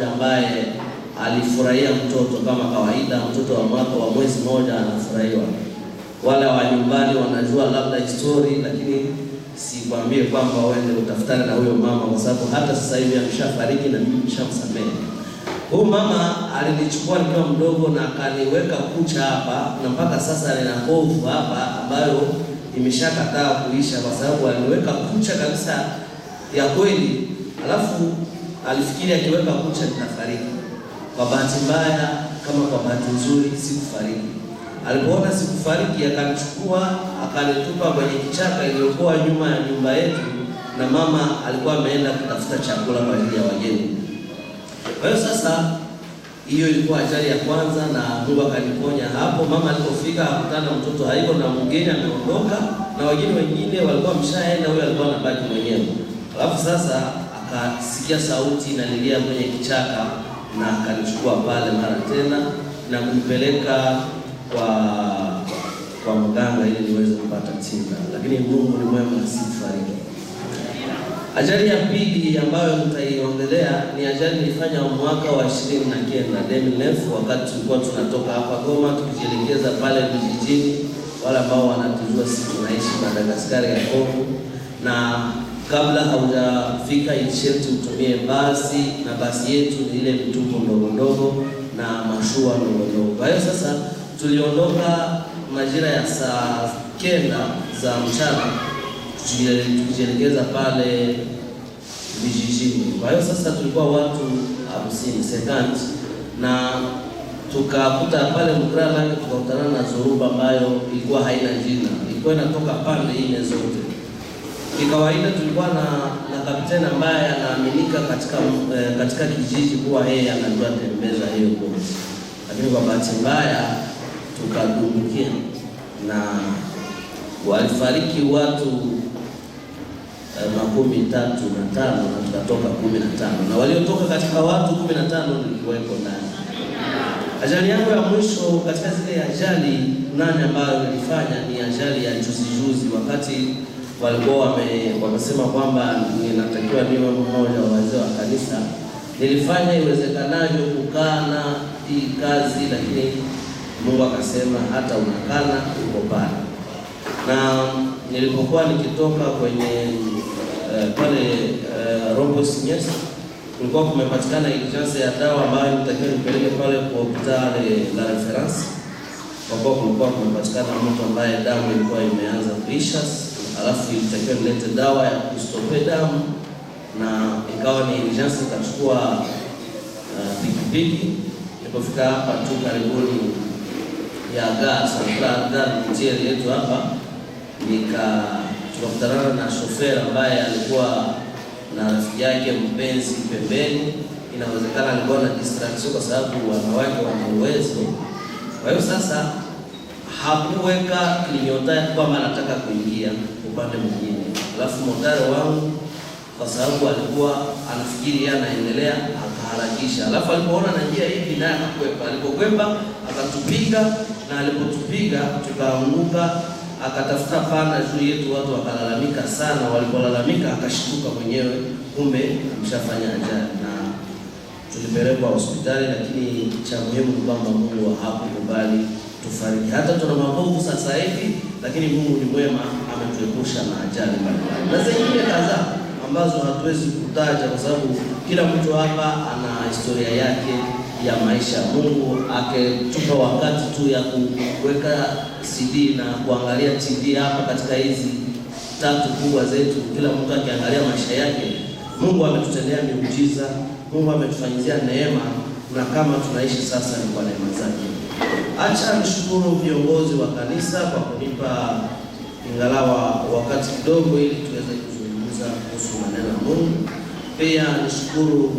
Ambaye alifurahia mtoto kama kawaida, mtoto wa mwaka wa mwezi mmoja anafurahiwa. Wale wa nyumbani wanajua labda history, lakini sikwambie kwamba uende utafutane na huyo mama, kwa sababu hata sasa hivi ameshafariki na mimi nishamsamehe. Huyu mama alinichukua nikiwa mdogo na akaniweka kucha hapa, na mpaka sasa nina kovu hapa ambayo imeshakataa kuisha, kwa sababu aliniweka kucha kabisa ya kweli, alafu alifikiri akiweka kucha nitafariki. Kwa bahati mbaya kama kwa bahati nzuri, sikufariki. Alipoona sikufariki, akanichukua akanitupa kwenye kichaka iliyokuwa nyuma ya nyumba yetu, na mama alikuwa ameenda kutafuta chakula kwa ajili ya wageni. Kwa hiyo sasa, hiyo ilikuwa ajali ya kwanza, na Mungu akaniponya hapo. Mama alipofika akutana mtoto haiko na mgeni ameondoka, na wageni wengine walikuwa wameshaenda, huyo alikuwa anabaki mwenyewe. Alafu sasa akasikia sauti inanilia kwenye kichaka, na akanichukua pale mara tena na kunipeleka kwa mganga ili niweze kupata tiba, lakini Mungu ni mwema, sikufariki. Ajali ya pili ambayo nitaiongelea ni ajali nilifanya mwaka wa 29 2009, wakati tulikuwa tunatoka hapa Goma tukijielekeza pale vijijini. Wale ambao wanatujua sisi tunaishi Madagaskari ya Kongo, na kabla haujafika sharti utumie basi, na basi yetu ni ile mtumbo ndogo ndogo na mashua ndogo ndogo. Kwa hiyo sasa tuliondoka majira ya saa 9 za mchana tukijielekeza pale vijijini. Kwa hiyo sasa tulikuwa watu 50 sekanti, na tukakuta pale Mgrala, tukakutana na zoruba ambayo ilikuwa haina jina, ilikuwa inatoka pande nne zote. Kikawaida tulikuwa na kapteni ambaye anaaminika katika kijiji kuwa yeye anajua tembeza hiyo boti, lakini kwa bahati mbaya tukadumbukia na walifariki watu 35 na tukatoka 15, na waliotoka katika watu 15 nilikuwepo ndani. Ajali yangu ya mwisho katika zile ajali nane ambayo nilifanya ni ajali ya juzi juzi, wakati walikuwa wamesema kwamba ninatakiwa niwe mmoja wa wazee wa kanisa. Nilifanya iwezekanavyo kukana hii kazi, lakini Mungu akasema hata unakana uko pale. Na nilipokuwa nikitoka kwenye pale Rombo Sinyes, kulikuwa kumepatikana urgence ya dawa ambayo nilitakiwa nipeleke pale kwa hospitali la reference, kwa kuwa kulikuwa kumepatikana mtu ambaye damu ilikuwa imeanza kuisha, alafu ilitakiwa nilete dawa ya kustope damu, na ikawa ni urgence. Nikachukua pikipiki, nilipofika hapa tu karibuni ya gare central, gare routière yetu hapa, tukakutana na shofera ambaye alikuwa na rafiki yake mpenzi pembeni. Inawezekana alikuwa na distraction kwa sababu wanawake wana uwezo. Kwa hiyo sasa hakuweka clignotant kwamba anataka kuingia upande mwingine, alafu motari wangu kwa sababu alikuwa anafikiri yeye anaendelea, akaharakisha. Alafu alipoona na njia hivi, naye akakwepa. Alipokwepa akatupiga, na alipotupiga tukaanguka, akatafuta pana juu yetu, watu wakalalamika sana. Walipolalamika akashtuka mwenyewe, kumbe ameshafanya ajali na tulipelekwa hospitali, lakini cha muhimu ni kwamba Mungu hakukubali tufariki. Hata tuna makovu sasa hivi, lakini Mungu ni mwema, ametuepusha na ajali mbalimbali na zingine kadhaa ambazo hatuwezi kutaja kwa sababu kila mtu hapa ana historia yake ya maisha. Mungu akitupa wakati tu ya kuweka CD na kuangalia TV hapa katika hizi tatu kubwa zetu, kila mtu akiangalia maisha yake, Mungu ametutendea miujiza, Mungu ametufanyizia neema, na kama tunaishi sasa ni kwa neema zake. Acha nishukuru viongozi wa kanisa kwa kunipa ingalawa wakati kidogo ili tuweze kuzungumza kuhusu maneno ya Mungu. Pia nishukuru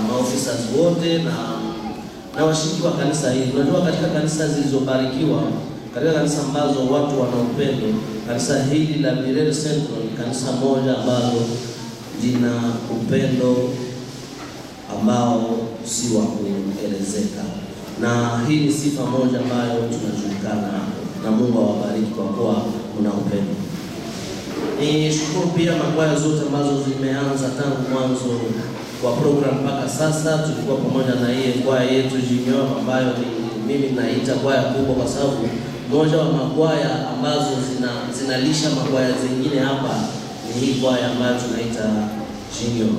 maofisa wote na washiriki wa kanisa hili. Unajua, katika kanisa zilizobarikiwa, katika kanisa ambazo watu wana upendo, kanisa hili la Birere Central ni kanisa moja ambalo lina upendo ambao si wa kuelezeka, na hii ni sifa moja ambayo tunajulikana, na Mungu awabariki kwa kuwa mna upendo. Ni shukuru pia makwaya zote ambazo zimeanza tangu mwanzo wa program mpaka sasa. Tulikuwa pamoja na hii kwaya yetu Junior ambayo ni mimi naita kwaya kubwa kwa sababu moja wa makwaya ambazo zinalisha makwaya zingine hapa ni hii kwaya ambayo tunaita Junior.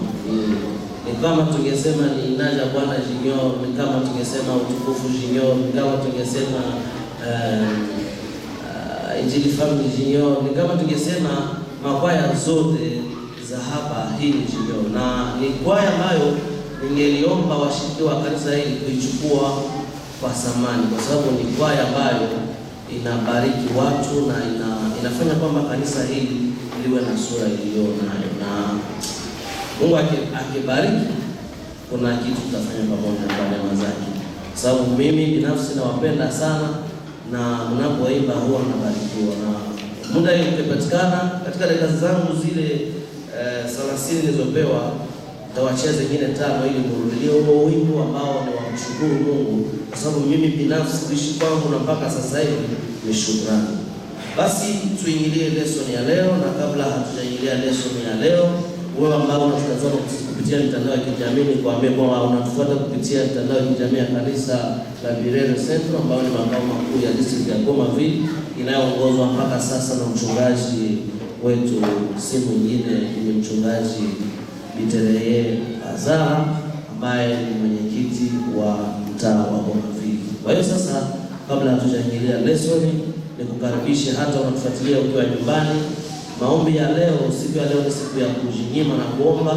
Ni kama tungesema ni Naja Bwana Junior, ni kama tungesema Utukufu Junior, ni kama tungesema Injili Family Junior, ni kama tungesema makwaya zote za hapa, hii ni Junior, na ni kwaya ambayo ningeliomba washiriki wa kanisa hili kuichukua kwa thamani, kwa sababu ni kwaya ambayo inabariki watu na inafanya kwamba kanisa hili liwe na sura iliyo nayo, na Mungu akibariki, kuna kitu tutafanya pamoja kwa neema zake, kwa sababu mimi binafsi nawapenda sana, na mnapoimba huwa mnabarikiwa. Na muda ukipatikana katika dakika zangu zile 30 nilizopewa, nitawachia zingine 5 ili murudilie huo wimbo ambao ni wa kushukuru Mungu, kwa sababu mimi binafsi kuishi kwangu na mpaka sasa hivi ni shukrani. Basi tuingilie lesson ya leo, na kabla hatujaingilia lesson ya leo, wewe ambao unatutazama kupitia mitandao ya kijamii, nikwambie kwamba unatufuata kupitia mitandao ya kijamii ya kanisa la Birere Central ambayo ni makao makuu ya district ya Goma Ville inayoongozwa mpaka sasa na mchungaji wetu, si mwingine ni mchungaji Bitereye Azara ambaye ni mwenyekiti wa mtaa wa Goma Ville. Kwa hiyo sasa, kabla hatujaingilia lesson, nikukaribishe hata unatufuatilia ukiwa nyumbani. Maombi ya leo, siku ya leo ni siku ya kujinyima na kuomba.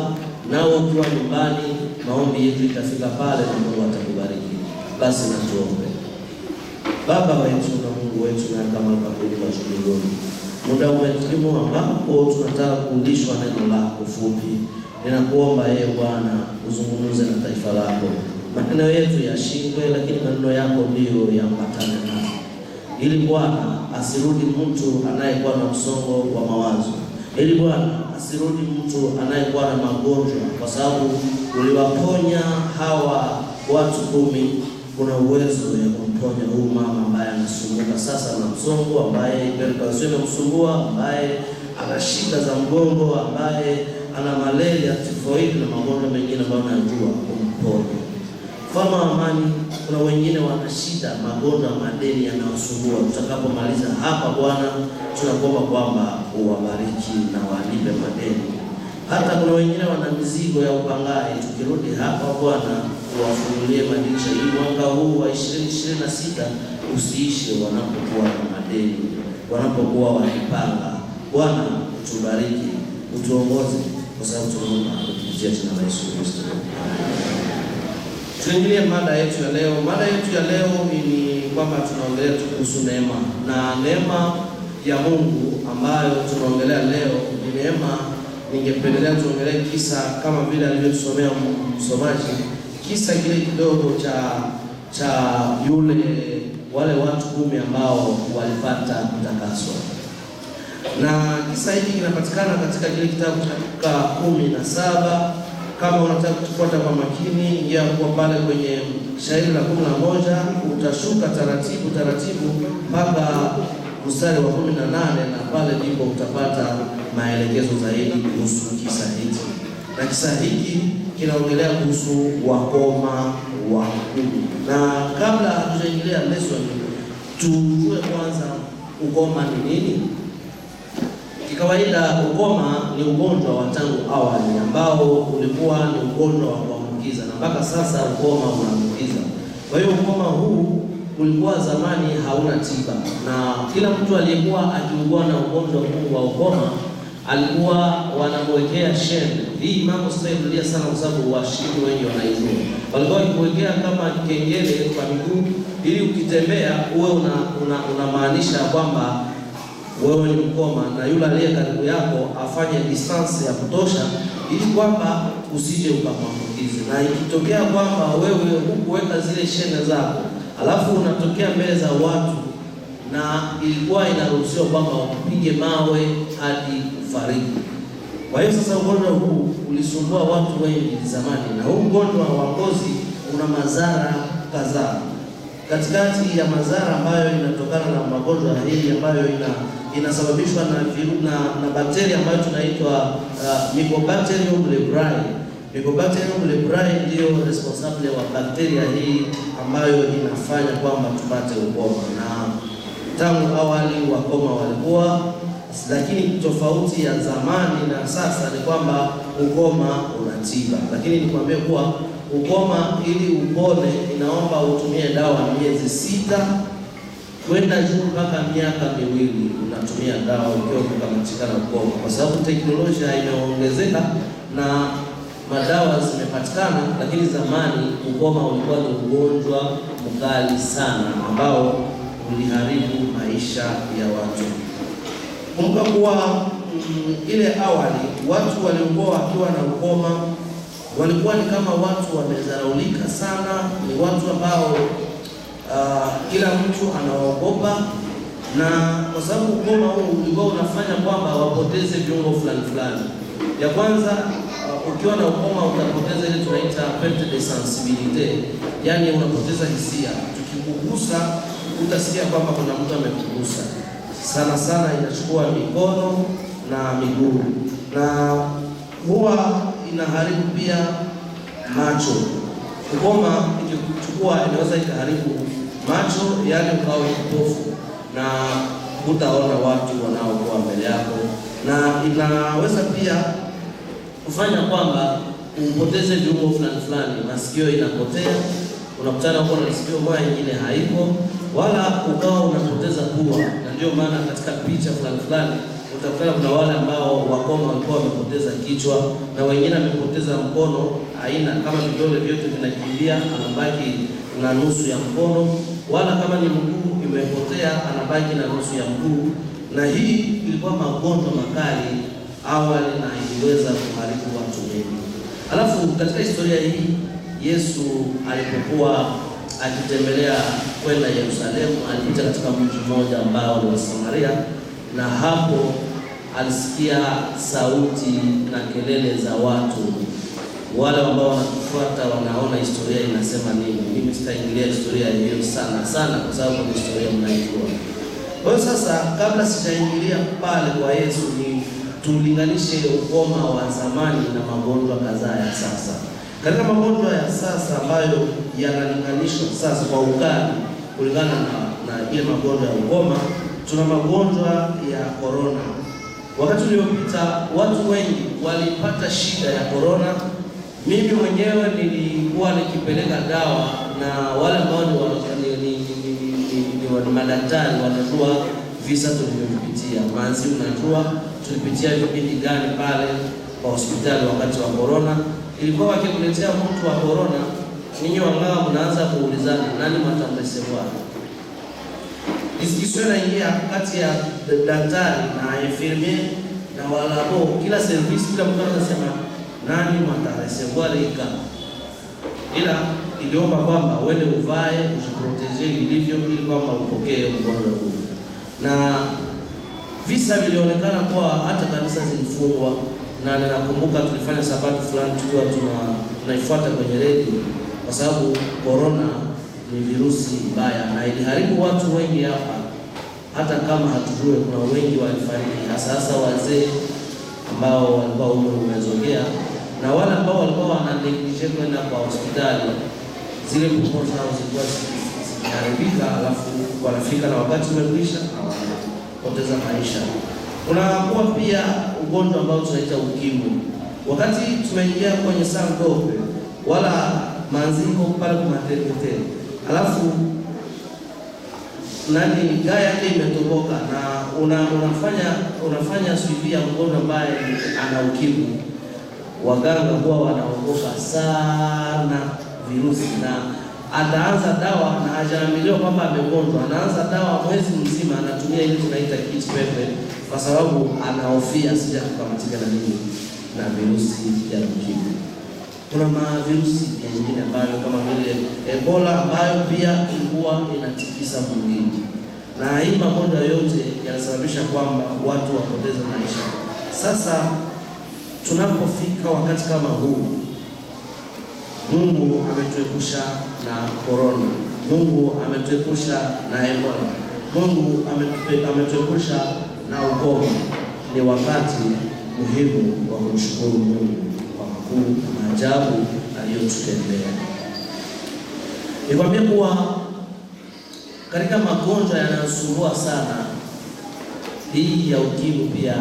Nao ukiwa nyumbani, maombi yetu itafika pale na Mungu atakubariki. Basi na tuombe. Baba wetu na Mungu wetu na kama kaburi kwa mbinguni, muda umetimu ambapo tunataka kulishwa neno lako fupi. Ninakuomba yeye Bwana uzungumze na taifa lako. Maneno yetu yashindwe, lakini maneno yako ndiyo yaambatane nayo, ili Bwana asirudi mtu anayekuwa na msongo wa mawazo, ili Bwana asirudi mtu anayekuwa na magonjwa, kwa sababu uliwaponya hawa watu 10. Kuna uwezo ya kumponya huyu mama ambaye anasumbuka sasa na msongo, ambaye hypertension imemsumbua, ambaye ana shida za mgongo, ambaye ana malaria, typhoid na magonjwa mengine ambayo najua kumponya. Mfalme wa amani, kuna wengine wana shida, magonjwa, madeni yanawasumbua. Tutakapomaliza hapa Bwana, tunakuomba kwamba uwabariki na walipe madeni. Hata kuna wengine wana mizigo ya upangaji, tukirudi hapa Bwana uwafungulie madirisha ili mwaka huu wa 2026 usiishe wanapokuwa na madeni, wanapokuwa wakipanga. Bwana utubariki, utuongoze, kwa sababu tunaomba kupitia jina la Yesu Kristo. Tuingilie mada yetu ya leo. Mada yetu ya leo ni kwamba tunaongelea tu kuhusu neema, na neema ya Mungu ambayo tunaongelea leo ni neema. Ningependelea tuongelee kisa kama vile alivyotusomea msomaji, kisa kile kidogo cha yule wale watu 10 ambao walipata kutakaswa. Na kisa hiki kinapatikana katika kile kitabu cha Luka 17. Kama unataka kutufuata kwa makini, ingia kwa pale kwenye shairi la 11, utashuka taratibu taratibu mpaka mstari wa 18, na pale ndipo utapata maelekezo zaidi kuhusu kisa hiki. Na kisa hiki kinaongelea kuhusu wakoma wa 10. Na kabla hatujaingilia lesson, tujue kwanza ukoma ni nini. Kikawaida ukoma ni ugonjwa wa tangu awali ambao ulikuwa ni ugonjwa wa kuambukiza, na mpaka sasa ukoma unaambukiza. Kwa hiyo ukoma huu ulikuwa zamani hauna tiba, na kila mtu aliyekuwa akiugua na ugonjwa huu wa ukoma alikuwa wanamwekea shende. Hii mambo sitairudia sana kwa sababu washiriki wengi wanaijua. Walikuwa wakimwekea kama kengele kwa miguu ili ukitembea uwe unamaanisha kwamba wewe ni mkoma, na yule aliye karibu yako afanye distance ya kutosha ili kwamba usije ukamwambukize. Na ikitokea kwamba wewe hukuweka zile shene zako, alafu unatokea mbele za watu, na ilikuwa inaruhusiwa kwamba upige mawe hadi ufariki. Kwa hiyo sasa ugonjwa huu ulisumbua watu wengi zamani, na huu ugonjwa wa ngozi una madhara kadhaa. Katikati ya madhara ambayo inatokana na magonjwa hii ambayo inasababishwa na bakteria ambayo tunaitwa Mycobacterium leprae. Mycobacterium leprae ndiyo responsable wa bakteria hii ambayo inafanya kwamba tupate ukoma, na tangu awali wakoma walikuwa, lakini tofauti ya zamani na sasa ni kwamba ukoma una tiba. Lakini nikwambie kuwa ukoma ili upone inaomba utumie dawa miezi 6 kwenda juu mpaka miaka 2 unatumia dawa ukiwa umekamatika na ukoma, kwa sababu teknolojia imeongezeka na madawa zimepatikana. Lakini zamani ukoma ulikuwa ni ugonjwa mkali sana ambao uliharibu maisha ya watu. Kumbuka kuwa ile awali watu waliokuwa wakiwa na ukoma walikuwa ni kama watu wamezaraulika sana, ni watu ambao kila mtu anaogopa, na kwa sababu ukoma huu ulikuwa unafanya kwamba wapoteze viungo fulani fulani. Ya kwanza, ukiwa na ukoma utapoteza ile tunaita perte de sensibilite, yani unapoteza hisia. Tukikugusa utasikia kwamba kuna mtu amekugusa. Sana sana inachukua mikono na miguu, na huwa inaharibu pia macho. Ukoma ikikuchukua inaweza ikaharibu macho, yani ukawa kipofu na hutaona watu wanaokuwa mbele yako, na inaweza pia kufanya kwamba upoteze viungo fulani fulani. Masikio inapotea, unakutana huko na sikio moja nyingine haiko, wala ukawa unapoteza pua. Na ndio maana katika picha fulani fulani utakutana kuna wale ambao wakoma walikuwa wamepoteza kichwa na wengine wamepoteza mkono, aina kama vidole vyote vinakimbia, anabaki na nusu ya mkono, wala kama ni mguu imepotea, anabaki na nusu ya mguu. Na hii ilikuwa magonjwa makali awali na iliweza kuharibu watu wengi. Alafu katika historia hii Yesu alipokuwa akitembelea kwenda Yerusalemu, alipita katika mji mmoja ambao ni wa Samaria, na hapo alisikia sauti na kelele za watu. Wale ambao wanatufuata wanaona historia inasema nini. Mimi sitaingilia historia hiyo sana sana, kwa sababu ni historia mnaijua. Kwa hiyo sasa, kabla sijaingilia pale kwa Yesu, ni tulinganishe ukoma wa zamani na magonjwa kadhaa ya sasa. Katika magonjwa ya sasa ambayo yanalinganishwa sasa kwa ukali kulingana na ile magonjwa ya ukoma, tuna magonjwa ya korona. Wakati uliopita watu wengi walipata shida ya korona. Mimi mwenyewe nilikuwa nikipeleka dawa, na wale ambao ni madaktari wanajua visa tulivyovipitia. Manzi, unajua tulipitia vipindi gani pale kwa hospitali wakati wa korona. Ilikuwa wakikuletea mtu wa korona, ninyi wang'aa mnaanza kuulizana nani matamrecevoir. Discussion inaingia kati ya daktari na infirmier na walabo, kila service, kila mtu anasema nani matarecevoir ika, ila iliomba kwamba uende uvae ujiprotege vilivyo, ili kwamba upokee mgonjwa huu. Na visa vilionekana kuwa hata kanisa zilifungwa, na ninakumbuka tulifanya sabato fulani tukiwa tunaifuata kwenye redio, kwa sababu corona ni virusi mbaya na iliharibu watu wengi hapa. Hata kama hatujue, kuna wengi walifariki, hasa hasa wazee ambao walikuwa umri umezogea, na wale ambao walikuwa wananeglige kwenda kwa hospitali, zile poumons zao zilikuwa zikiharibika, alafu wanafika na wakati umekwisha na wanapoteza maisha. Kunakuwa pia ugonjwa ambao tunaita ukimwi. Wakati tumeingia kwenye sandope wala manziko pale kwa maternite, alafu nani gaa yake imetoboka na unafanya suivi ya mgonjwa ambaye ana ukimwi, waganga huwa wanaogopa sana virusi, na ataanza dawa na hajaambiliwa kwamba amegonjwa, anaanza dawa mwezi mzima anatumia ile tunaita kit pepe, kwa sababu anahofia asije kukamatika na nini na virusi vya ukimwi. Kuna mavirusi mengine ambayo kama vile Ebola ambayo pia ilikuwa inatikisa mwilini, na hii magonjwa yote yanasababisha kwamba watu wapoteze maisha. Sasa tunapofika wakati kama huu, Mungu ametuepusha na korona, Mungu ametuepusha na Ebola, Mungu ametuepusha na ukoma. Ni wakati muhimu wa kumshukuru Mungu kwa makuu. makuu, maajabu aliyotutendea. Nikwambie kuwa katika magonjwa yanayosumbua sana, hii ya ukimwi pia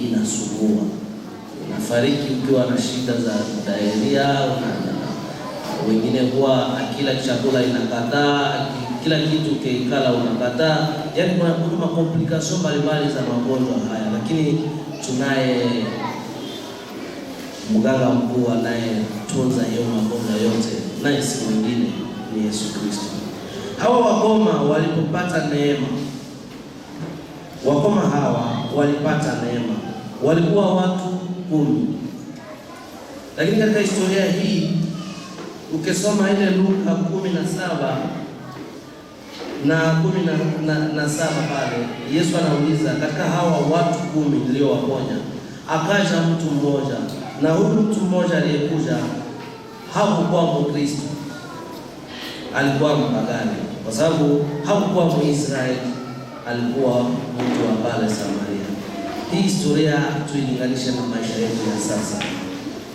inasumbua. Unafariki ukiwa na shida za diarrhea, wengine huwa akila chakula inakataa, kila kitu ukiikala unakataa. Yaani kuna makomplikasyon mbalimbali za magonjwa haya, lakini tunaye mganga mkuu anayetunza hiyo magonjwa yote, naye si mwingine ni Yesu Kristo. Hawa wakoma walipopata neema, wakoma hawa walipata neema, walikuwa watu 10, lakini katika historia hii ukisoma ile Luka 17 na 17 pale Yesu anauliza, katika hawa watu 10 niliowaponya akaja mtu mmoja, na huyu mtu mmoja aliyekuja hakukuwa Mkristo, alikuwa mpagani, kwa sababu hakukuwa Mwisraeli, alikuwa mtu wa pale Samaria. Hii historia tuilinganishe na maisha yetu ya sasa.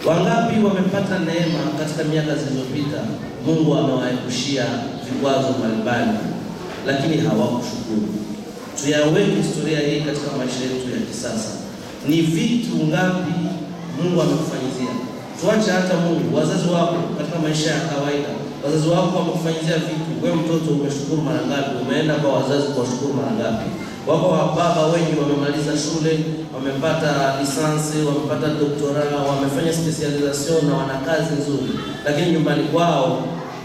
Wangapi wamepata neema katika miaka zilizopita? Mungu amewaepushia vikwazo mbalimbali, lakini hawakushukuru. Tuyaweke historia hii katika maisha yetu ya kisasa. Ni vitu ngapi Mungu amekufanyizia? Tuache hata Mungu, wazazi wako katika maisha ya kawaida, wazazi wako wamekufanyizia vitu, wewe mtoto umeshukuru mara ngapi? Umeenda kwa wazazi kuwashukuru mara ngapi? Wako baba wengi wamemaliza shule, wamepata lisansi, wamepata doktora, wamefanya specialization na wana kazi nzuri, lakini nyumbani kwao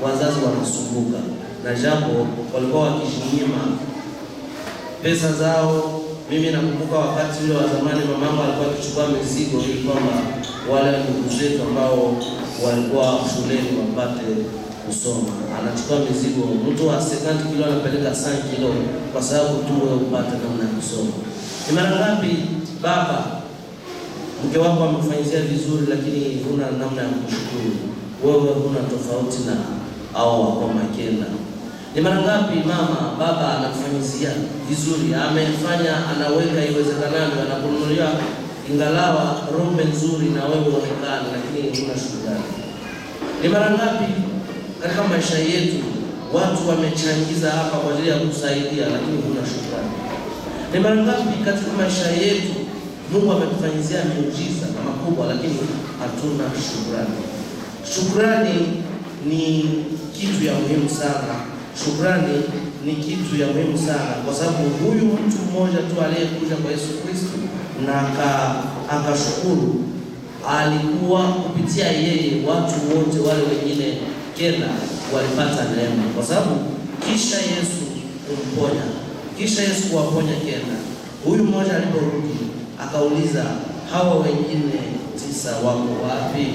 wazazi wanasumbuka, na japo walikuwa wakijinyima pesa zao. Mimi nakumbuka wakati ule wa zamani mamangu alikuwa akichukua mizigo ili kwamba wale ndugu zetu ambao walikuwa shuleni wapate kusoma. Anachukua mizigo, mtu wa 50 kilo anapeleka 100 kilo kwa sababu tu wewe upate namna ya kusoma. Ni mara ngapi baba mke wako amekufanyia vizuri, lakini huna namna ya kumshukuru? Wewe huna tofauti na hao wakoma kenda. Ni mara ngapi mama baba anakufanyizia vizuri, amefanya, anaweka iwezekanavyo, anakununulia ingalawa rombe nzuri na wewe uonekane, lakini huna shukrani. Ni mara ngapi katika maisha yetu watu wamechangiza hapa kwa ajili ya kusaidia, lakini huna shukrani. Ni mara ngapi katika maisha yetu Mungu ametufanyizia miujiza makubwa, lakini hatuna shukrani. Shukrani ni kitu ya muhimu sana. Shukrani ni kitu ya muhimu sana, kwa sababu huyu mtu mmoja tu aliyekuja kwa Yesu Kristo na akashukuru, alikuwa kupitia yeye watu wote wale wengine kenda walipata neema, kwa sababu kisha Yesu kumponya, kisha Yesu kuwaponya kenda, huyu mmoja aliporudi akauliza, hawa wengine 9 wako wapi?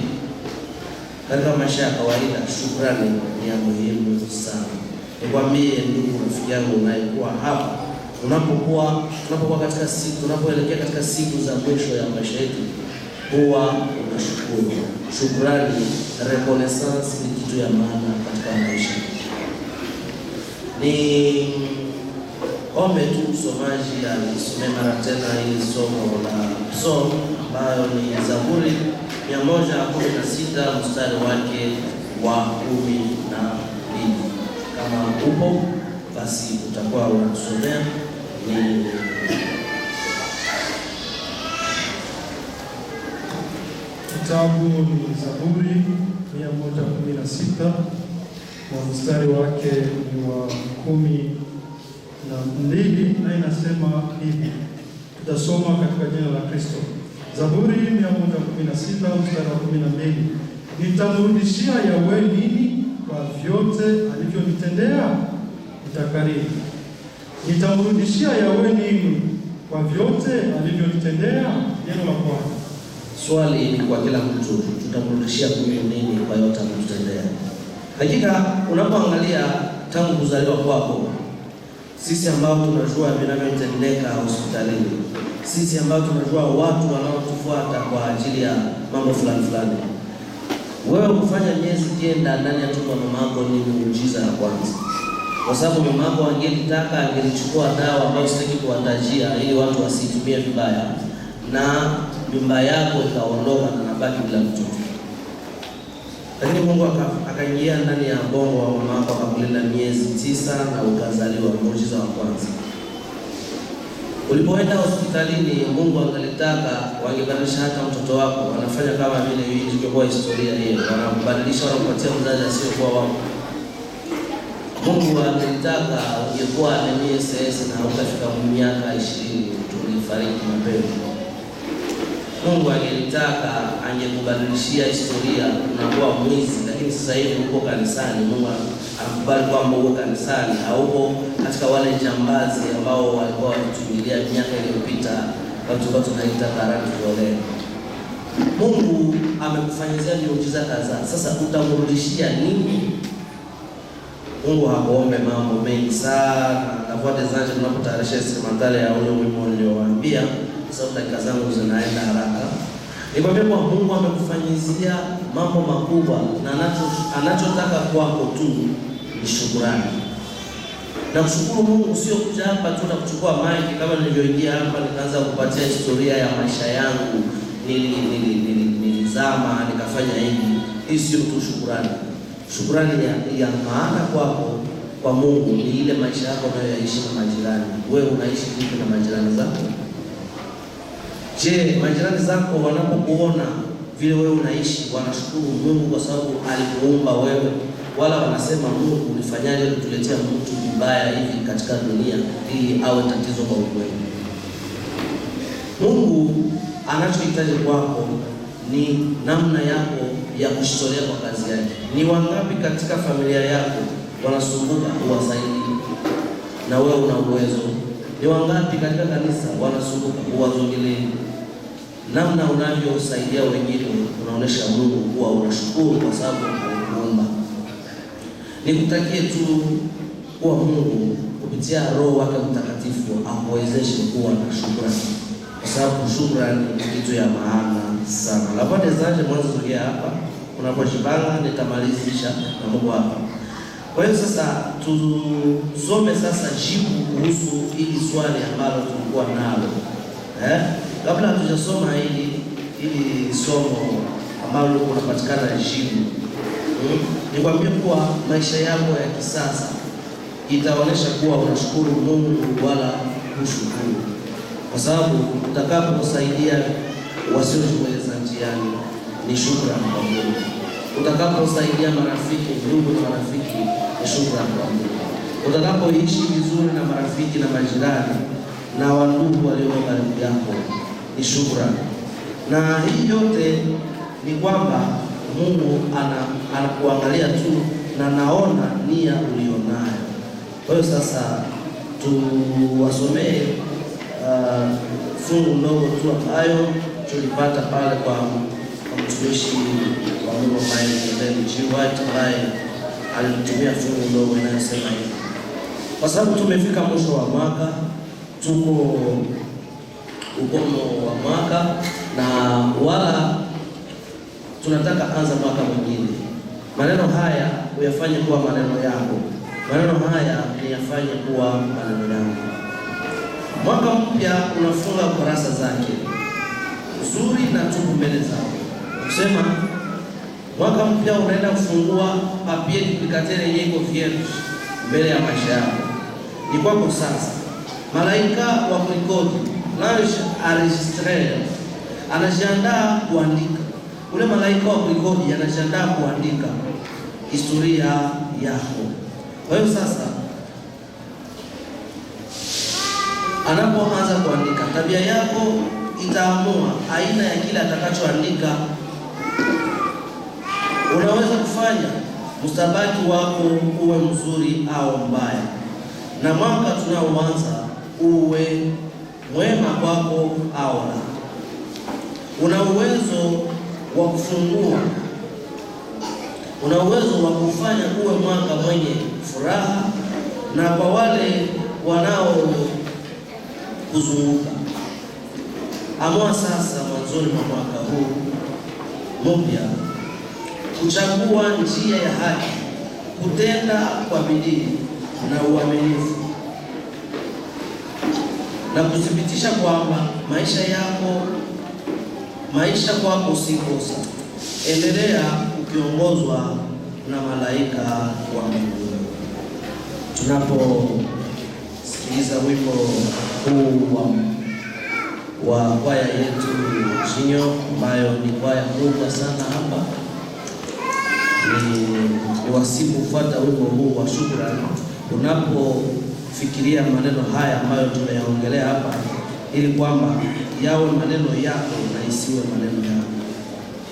Katika maisha ya kawaida shukrani ni ya muhimu sana. Nikwambie ndugu rafiki yangu unayekuwa hapa, tunapokuwa katika siku, tunapoelekea katika siku za mwisho ya maisha yetu, huwa unashukuru. Shukrani, reconnaissance ni kitu ya maana katika maisha. Ni ombe tu msomaji alisome mara tena hili somo la Psalm ambayo ni Zaburi 116 mstari wake wa 12. Kama upo basi utakuwa unatusomea. Ni kitabu ni Zaburi 116 na mstari wake ni wa 12, na inasema hivi. Tutasoma katika jina la Kristo. Zaburi 116 mstari wa 12. Nitamrudishia Yahweh nini kwa vyote alivyonitendea? Nitakariri. Nitamrudishia Yahweh nini kwa vyote alivyonitendea? Neno la Bwana. Swali ni kwa kila mtu, tutamrudishia Mungu nini kwa yote ametutendea? Hakika unapoangalia tangu kuzaliwa kwako, sisi ambao tunajua vinavyotendeka hospitalini, sisi ambao tunajua watu wanaotufuata kwa ajili ya mambo fulani fulani, wewe kufanya miezi 9 ndani ya tumbo la mamako ni muujiza ya kwanza, kwa sababu mamako angelitaka angelichukua dawa ambayo sitaki kuwatajia ili watu wasitumie vibaya, na mimba yako ikaondoka na nabaki bila mtoto. Lakini Mungu akaingia ndani ya bongo wa mama yako akakulinda miezi 9 na ukazaliwa, muujiza wa kwanza. Ulipoenda hospitalini, Mungu angalitaka wangebadilisha hata mtoto wako, wanafanya kama vile ilivyokuwa historia hiyo, wanabadilisha, wanakupatia mzazi asiyokuwa wako. Mungu angelitaka ungekuwa anemia SS na utafika miaka 20, tulifariki mapema. Mungu angelitaka angekubadilishia historia, unakuwa mwizi, lakini sasa hivi uko kanisani. Mungu anakubali kwamba uko kanisani, hauko katika wale jambazi ambao walikuwa wakituingilia miaka iliyopita, watu ambao tunaita karani wale. Mungu amekufanyizia miujiza kadhaa, sasa utamrudishia nini? Mungu hakuombe mambo mengi sana. La Voix des Anges, tunapotayarisha instrumentale ya ule wimbo niliowaambia, kwa sababu dakika zangu zinaenda haraka. Nikwambia kwa Mungu amekufanyizia mambo makubwa na anachotaka kwako tu ni shukrani. Na kushukuru Mungu sio kuja hapa tu na kuchukua maiki kama nilivyoingia hapa nikaanza kupatia historia ya maisha yangu, nilizama nikafanya hivi. Hii sio tu shukrani. Shukrani ya maana kwako kwa Mungu ni ile maisha yako unayoyaishi na majirani. Wewe unaishi vipi na majirani zako? Je, majirani zako wanapokuona vile wewe unaishi wanashukuru Mungu kwa sababu alikuumba wewe? Wala wanasema Mungu, ulifanyaje kutuletea mtu mbaya hivi katika dunia ili awe tatizo kwa ulimwengu? Mungu anachohitaji kwako ni namna yako ya kujitolea kwa kazi yake. Ni wangapi katika familia yako wanasumbuka uwasaidie, na wewe una uwezo? Ni wangapi katika kanisa wanasumbuka uwazogelee? Namna unavyosaidia wengine unaonesha Mungu kuwa unashukuru kwa sababu alikuumba. Nikutakie tu kuwa Mungu kupitia Roho wake Mtakatifu akuwezeshe kuwa na shukrani, kwa sababu shukrani ni kitu ya maana sana. La Voix des Anges, mwanzo sogea hapa, unapojipanga nitamalizisha na Mungu hapa. Kwa hiyo sasa tusome sasa jibu kuhusu hili swali ambalo tulikuwa nalo. Kabla hatujasoma hili somo ambalo kunapatikana jibu. Nikwambie kuwa maisha yako ya kisasa itaonyesha kuwa unashukuru Mungu wala hushukuru, kwa sababu utakaposaidia wasiojiweza njiani ni shukrani kwa Mungu. Utakaposaidia marafiki, ndugu na marafiki ni shukrani kwa Mungu. Utakapoishi vizuri na marafiki na majirani na wandugu walio karibu yako ni shukrani. Na hii yote ni kwamba Mungu anakuangalia tu na naona nia ulionayo. Kwa hiyo sasa tuwasomee fungu ndogo tu ambayo tulipata pale kwa mtumishi wa Mungu ambaye ni Ellen G. White, ambaye alitumia fungu ndogo inayosema hivi. Kwa sababu tumefika mwisho wa mwaka, tuko ukomo wa mwaka na wala tunataka anza mwaka mwingine. Maneno haya uyafanye kuwa maneno yako. Maneno haya niyafanye kuwa maneno yangu. Mwaka mpya unafunga kurasa zake nzuri na tupu mbele zao. Kusema mwaka mpya unaenda kufungua papier duplicateur yenye iko vierge mbele ya maisha yako. Ni kwako sasa. Malaika wa kurekodi, l'ange enregistreur, anajiandaa kuandika. Ule malaika wa kurekodi anajiandaa kuandika historia yako. Kwa hiyo sasa anapoanza kuandika, tabia yako itaamua aina ya kile atakachoandika. Unaweza kufanya mustabaki wako uwe mzuri au mbaya, na mwaka tunaoanza uwe mwema kwako au la. Una uwezo wa kufungua, una uwezo wa kufanya uwe mwaka mwenye furaha, na kwa wale wanao kuzunguka. Amua sasa mwanzoni mwa mwaka huu mpya kuchagua njia ya haki, kutenda kwa bidii na uaminifu, na kuthibitisha kwamba maisha kwako si kosa. Endelea tukiongozwa na malaika wa mbinguni. Tunaposikiliza wimbo huu wa kwaya yetu Shinyo, ambayo ni kwaya kubwa sana hapa, ni wasifu kufuata wimbo huu wa shukrani. Unapofikiria maneno haya ambayo tumeyaongelea hapa, ili kwamba yawe maneno yako na isiwe maneno yako.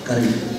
Karibu.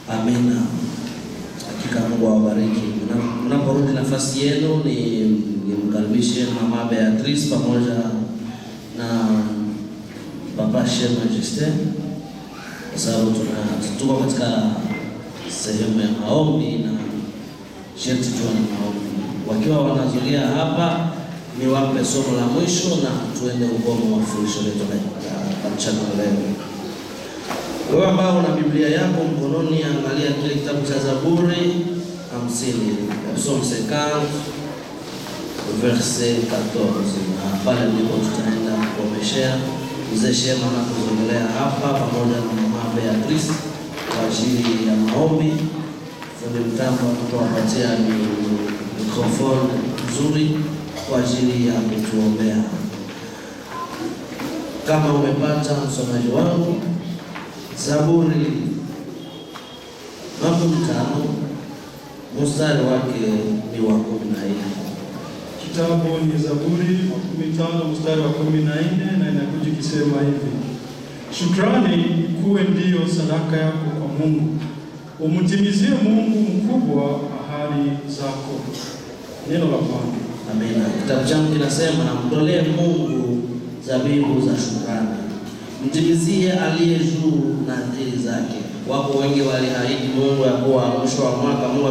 Amina. Hakika Mungu awabariki. Mnaporudi nafasi yenu, ni nimkaribishe Mama Beatrice pamoja na Papa Shema Justin, kwa sababu tuko katika sehemu ya maombi na sherti tuwe na maombi. Wakiwa wanazulia hapa, niwape somo la mwisho na tuende ukomo wa fundisho letu la mchana wa leo. Wewe ambao una Biblia yako mkononi, angalia kile kitabu cha Zaburi 50, Psaume 50 verset 14, na pale ndipo tutaenda kukomeshea. Mzee Shema anapozogelea hapa pamoja na Mama Beatrice kwa ajili ya maombi. Fundi mtambo atawapatia mikrofoni nzuri kwa ajili ya kutuombea. Kama umepata msomaji wangu, Zaburi 50 mstari wake ni wa 14. Kitabu ni Zaburi 50 mstari wa 14, na inakuja ikisema hivi: Shukrani ikuwe ndiyo sadaka yako kwa Mungu, umtimizie Mungu mkubwa ahadi zako. Neno la Bwana. Amina. Kitabu changu kinasema, mtolee Mungu zabibu za shukrani, mtimizie aliye juu nadhiri zake. Wako wengi waliahidi Mungu ya kuwa mwisho wa mwaka Mungu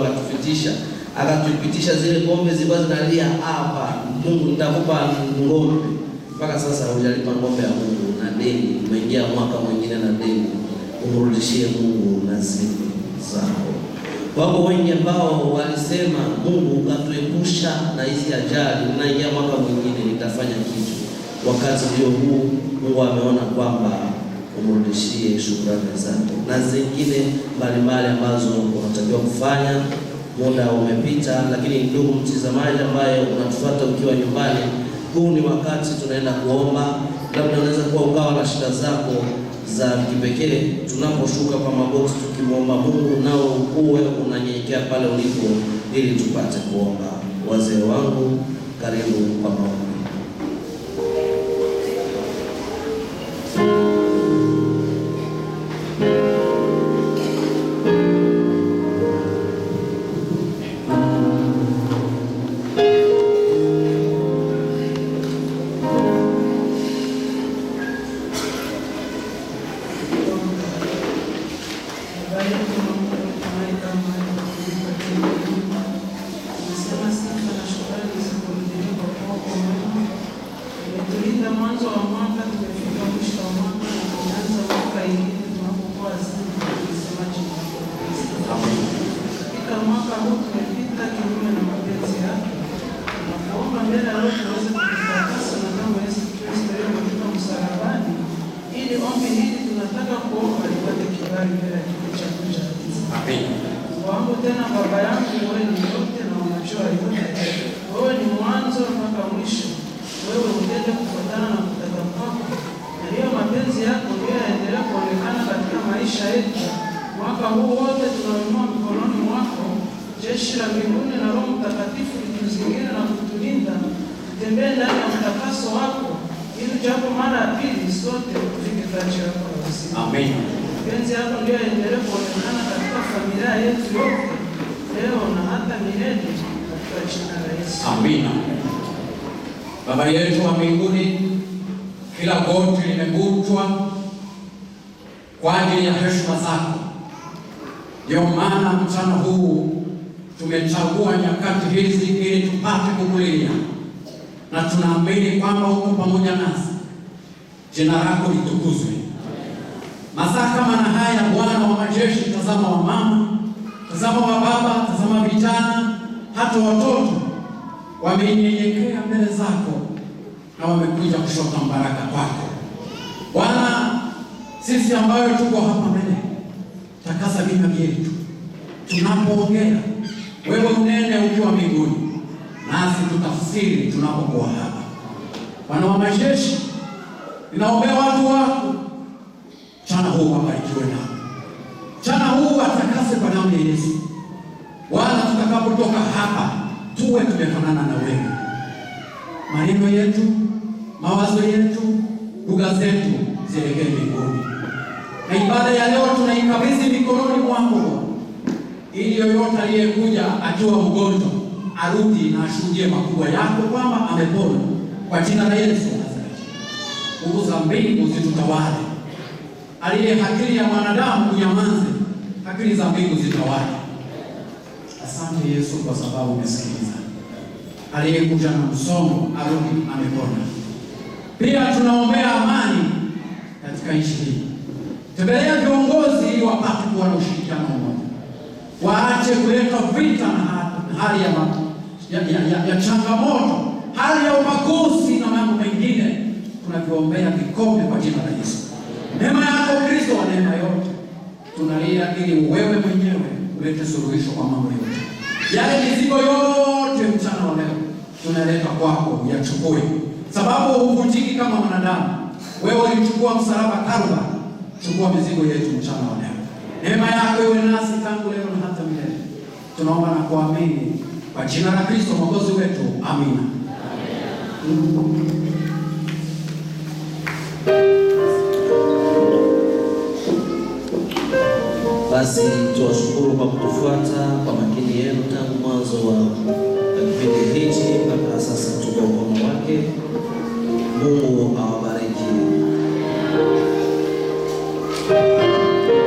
akatupitisha zile ng'ombe zilikuwa zinalia hapa, Mungu nitakupa ng'ombe. Mpaka sasa hujalipa ng'ombe ya Mungu na deni, umeingia mwaka mwingine na deni, umrudishie Mungu nadhiri zako. Wako wengi ambao walisema Mungu ukatuepusha na hizi ajali, naingia mwaka mwingine nitafanya kitu. Wakati ndio huu, Mungu ameona kwamba umrudishie shukrani zako na zingine mbalimbali ambazo unatakiwa kufanya. Muda umepita, lakini ndugu mtazamaji ambaye unatufuata ukiwa nyumbani, huu ni wakati tunaenda kuomba. Labda unaweza kuwa ukawa na shida zako za kipekee. Tunaposhuka kwa magoti tukimwomba Mungu, nao uwe unanyenyekea pale ulipo ili tupate kuomba. Wazee wangu, karibu kwa maombi. yetu. Mwaka huu wote tunainua mikononi mwako. Jeshi la mbinguni na Roho Mtakatifu lituzingira na kutulinda, tutembee ndani ya mtakaso wako, ili japo mara ya pili sote tufike taji yako la uzima. Amen. Mapenzi yako ndio yaendelee kuonekana katika familia yetu yote leo na hata milele, katika jina la Yesu. Amina. Baba yetu wa mbinguni, kila goti limevunjwa kwa ajili ya heshima zako. Ndio maana mchana huu tumechagua nyakati hizi ili tupate kukulilia, na tunaamini kwamba uko pamoja nasi. Jina lako litukuzwe. Masaa kama na haya, Bwana wa majeshi, tazama wamama, tazama wababa, tazama vijana, hata watoto wamenyenyekea mbele zako na wamekuja kushota baraka kwako. Bwana, sisi ambayo tuko hapa mbele, takasa vinywa vyetu tunapoongea, wewe unene ukiwa mbinguni, nasi tutafsiri tunapokuwa hapa. Bwana wa majeshi, ninaombea watu wako mchana huu wabarikiwe nao, mchana huu watakase kwa damu ya Yesu. Bwana, tutakapotoka hapa tuwe tumefanana na wewe, maneno yetu, mawazo yetu, lugha zetu zielekee mbinguni. Na ibada ya leo tunaikabidhi mikononi mwako, ili yoyote aliyekuja akiwa mgonjwa arudi na ashuhudie makubwa yako kwamba amepona, kwa jina la Yesu Nazareti. Nguvu za mbingu zitutawale, aliye akili ya mwanadamu unyamaze, akili za mbingu zitawale. Asante Yesu kwa sababu umesikiliza. Aliyekuja na msongo arudi amepona. Pia tunaombea amani katika nchi hii. Tembelea viongozi ili wapate kuwa na ushirikiano mmoja, waache kuleta vita na hali ya changamoto, hali ya ubaguzi na mambo mengine. Tunavyombea vikombe kwa jina la Yesu. Neema yako Kristo wa neema yote, tunalia ili wewe mwenyewe ulete suluhisho kwa mambo yote. Yale mizigo yote mchana wa leo tunaleta kwako, uyachukue, sababu huvunjiki kama mwanadamu. Wewe ulichukua msalaba Kalvari, chukua mizigo yetu mchana wa leo. Neema yako iwe nasi tangu leo na hata milele. Tunaomba na kuamini kwa jina la Kristo Mwokozi wetu, amina. Basi tuwashukuru kwa kutufuata kwa makini yenu tangu mwanzo wa kipindi hichi mpaka sasa tuko ukomo wake. Mungu awabariki.